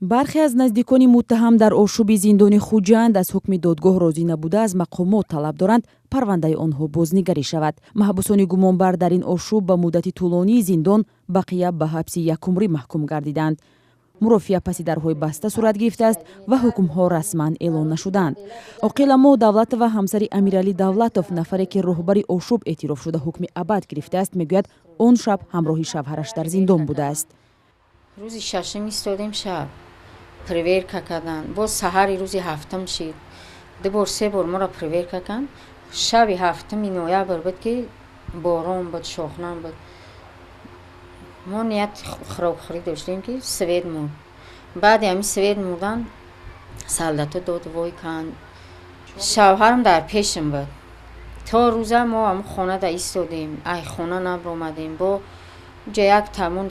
Бархе аз наздикони муттаҳам дар ошӯби зиндони Хуҷанд аз ҳукми додгоҳ розӣ набуда, аз мақомот талаб доранд, парвандаи онҳо бознигарӣ шавад. Маҳбусони гумонбар дар ин ошӯб ба муддати тӯлонии зиндон, бақия ба ҳабси якумрӣ маҳкум гардиданд. Мурофиа паси дарҳои баста сурат гирифтааст ва ҳукмҳо расман эълон нашуданд. Оқиламо Давлатова, ҳамсари Амиралӣ Давлатов, нафаре ки роҳбари ошӯб эътироф шуда, ҳукми абад гирифтааст, мегӯяд, он шаб ҳамроҳи шавҳараш дар зиндон будааст. Рӯзи шашум истодем, шаб проверка карданд. Боз саҳари рӯзи ҳафтум шид, ду бор, се бор моро проверка карданд. Шаби 7-уми ноябр буд, ки борон буд, шохнам буд. Мо ният хӯрокхӯрӣ доштем, ки свет мурд. Баъди ҳамин свет мурдан, солдато дод вой канд. Шавҳарам дар пешам буд. То рӯза мо ҳамн хонада истодем, ай хона набаромадем. Бо ҷа як тамон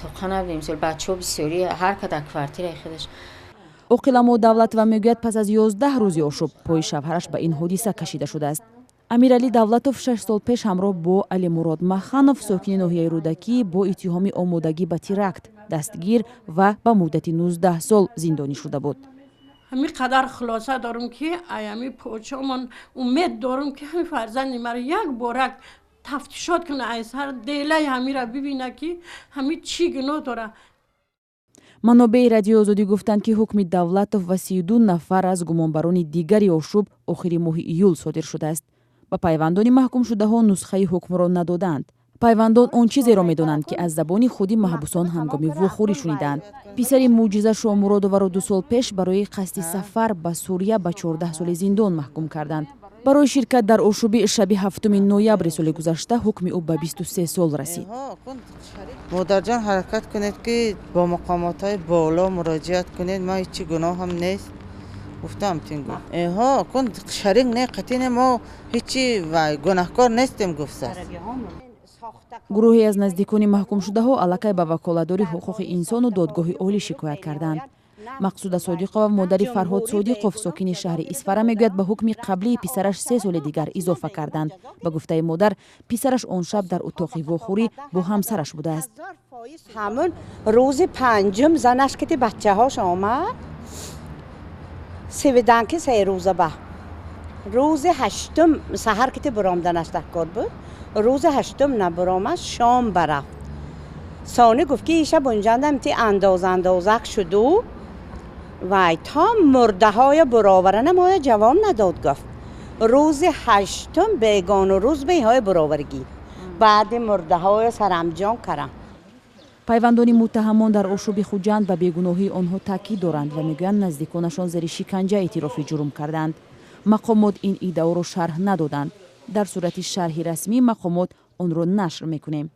тоқа набудем. Мисол, бачаҳо бисёрӣ, ҳар ка дар квартираи худаш. Оқиламо Давлатова мегӯяд, пас аз 11 рӯзи ошӯб пои шавҳараш ба ин ҳодиса кашида шудааст. Амиралӣ Давлатов 6 сол пеш ҳамроҳ бо Алимурод Маханов, сокини ноҳияи Рӯдакӣ, бо иттиҳоми омодагӣ ба теракт дастгир ва ба муддати 19 сол зиндонӣ шуда буд. Ҳамин қадар хулоса дорум, ки аями почомон умед дорум, ки ҳамин фарзанди маро як борак тафтишот куна, ай сар делаи ҳамира бибина, ки ҳами чӣ гуноҳ дора. Манобеи Радиои Озодӣ гуфтанд, ки ҳукми Давлатов ва 32 нафар аз гумонбарони дигари ошӯб охири моҳи июл содир шудааст. Ба пайвандони маҳкумшудаҳо нусхаи ҳукмро надоданд. Пайвандон он чизеро медонанд, ки аз забони худи маҳбусон ҳангоми вохӯрӣ шунидаанд. Писари Мӯъҷиза Шоҳмуродоваро 2 сол пеш барои қасди сафар ба Сурия ба 14 соли зиндон маҳкум карданд. Барои ширкат дар ошӯби шаби 7-уми ноябри соли гузашта ҳукми ӯ ба 23 сол расид. Модарҷон, ҳаракат кунед, ки бо мақомотҳои боло муроҷиат кунед. Ман ҳечи гуноҳам нест, гуфтам. Тин гуфт: «Эҳо, кун шарик не, қатине, мо ҳечи гунаҳкор нестем», гуфтааст. Гурӯҳе аз наздикони маҳкумшудаҳо аллакай ба ваколатдори ҳуқуқи инсону Додгоҳи Олӣ шикоят карданд. Мақсуда Содиқова, модари Фарҳод Содиқов, сокини шаҳри Исфара, мегӯяд, ба ҳукми қаблии писараш 3 соли дигар изофа карданд. Ба гуфтаи модар, писараш он шаб дар утоқи вохӯрӣ бо ҳамсараш будааст. Ҳамун рӯзи панҷум занаш кити бачаҳош омад сивиданки се рӯза ба рӯзи ҳаштум саҳар кити буромданаш дар кор буд. Рӯзи ҳаштум набуромад, шом барафт. Сони гуфт, ки иша бунҷандам ти андоз андозак шуду вай то мурдаҳоя буроварана моя ҷавоб надод. Гуфт, рӯзи ҳаштум бегону рӯз ба иҳоя буроваргӣ, баъди мурдаҳоя сарамҷон карам. Пайвандони муттаҳамон дар ошӯби Хуҷанд ба бегуноҳии онҳо таъкид доранд ва мегӯянд, наздиконашон зери шиканҷа эътирофи ҷурм кардаанд. Мақомот ин иддаоро шарҳ надоданд. Дар сурати шарҳи расмии мақомот онро нашр мекунем.